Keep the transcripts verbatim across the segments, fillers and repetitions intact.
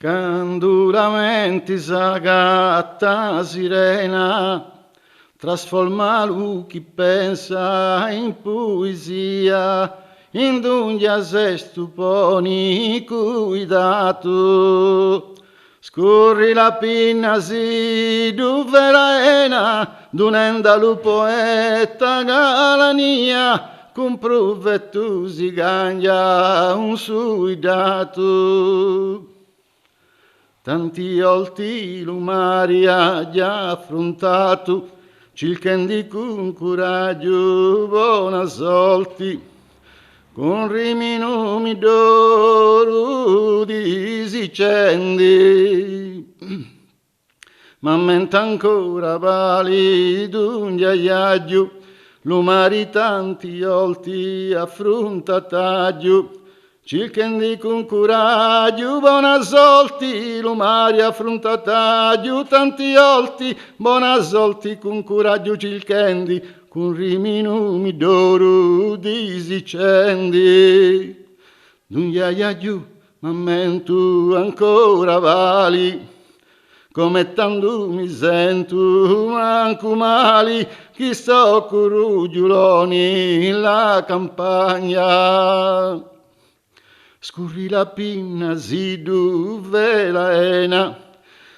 Candu la menti s'agatta sirena, trasforma lu chi pensa in puisia, in dunghia sestu poni cuidatu. Scurri la pinna siddu vela ena, dunenda lu poeta galania, cun pruvetu si cangia un suidatu. Tanti olti lu mari aghju affruntatu, cilchendi cun curaghju bona solti, cun riminu middoru disicendi: M'ammenta ancora vali dunghia aghju, lu mari tanti olti affruntatu aghju, cilchendi cun curaghju bona solti, lu mari affruntatu aghju tanti olti, bona solti cun curaghju cilchendi, cun riminu middoru disicendi: Dunghia aghju, m'ammentu ancora vali, come tandu mi sentu mancu mali, chi sto cun rughjuloni in la campagna. Scurri la pinna siddu vela ena,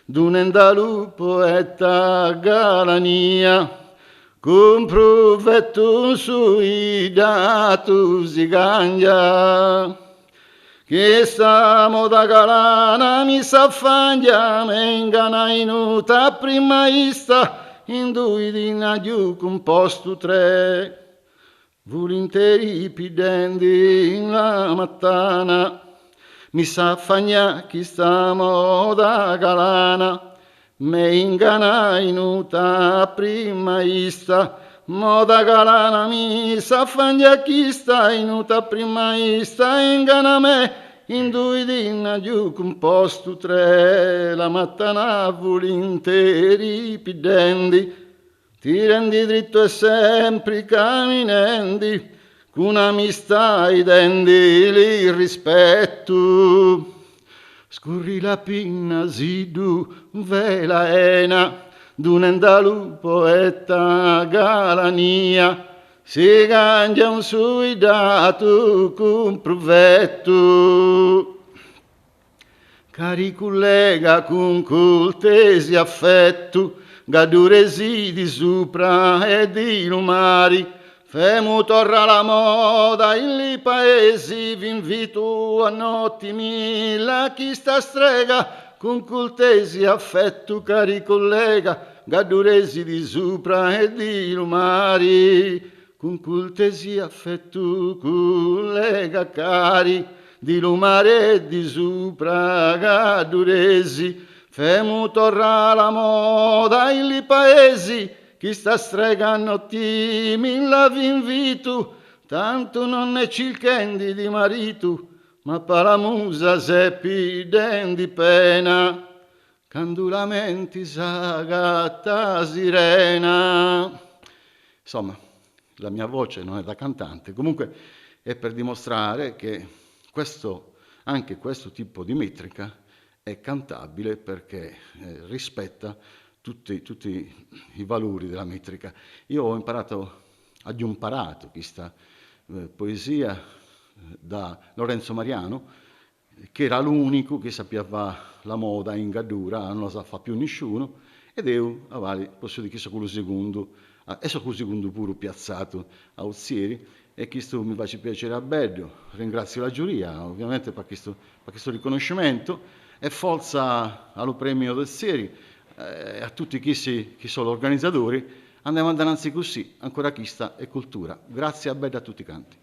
dunenda lu poeta galania, cun pruvetu un suidatu si cangia. Chista moda galana mi s'affangia, me ingana in uta primma ista, in dui dì n'aghju cumpostu tre, vulinteri piddendi in la mattana. Mi s'affangia chista moda galana, me ingana in uta primma ista. Moda galana mi s'affangia chista, in uta primma ista ingana me, in dui dì n'aghju cumpostu tre, la mattana vulinteri piddendi, tirendi drittu e sempri caminendi, cun amistà idendi li rispettu. Scurri la pinna siddu vela ena, dunenda lu poeta galania, si cangia un suidatu cun pruvetu. Cari cullega, cun cultesi affettu, gadduresi di supra e di lu mari, femu torra la moda in li paesi, v'invitu a notti milla chista strega, cun cultesi affettu, cari cullega, gadduresi di supra e di lu mari. Cun cultesi affettu cullega cari, di lu mari e di supra gadduresi, femu torra la moda in li paesi, chista strega a notti milla v'invitu, tantu non ne cilchendi di maritu, ma pa la musa se piddendi pena, candu la menti s'agatta sirena. Insomma, la mia voce non è da cantante, comunque è per dimostrare che questo, anche questo tipo di metrica è cantabile perché, eh, rispetta tutti, tutti i valori della metrica. Io ho imparato, aghju imparato chista, eh, poesia, eh, da Lorenzo Mariano, che era l'unico che sapeva fà la moda in gaddura, non la sa fà più nisciuno, ed eu, a vali, posso dì che so lu secondo, eh, e so lu secondo puru piazzatu a Ozieri, e chistu mi face piacere a beddo. Ringrazio la giuria, ovviamente, per questo, per questo riconoscimento, e forza a lu premio d'Ozieri, eh, a tutti chi si, chi sono organizzatori, andemo avanti così, ancora chista è cultura. Grazie a beddo a tutti quanti.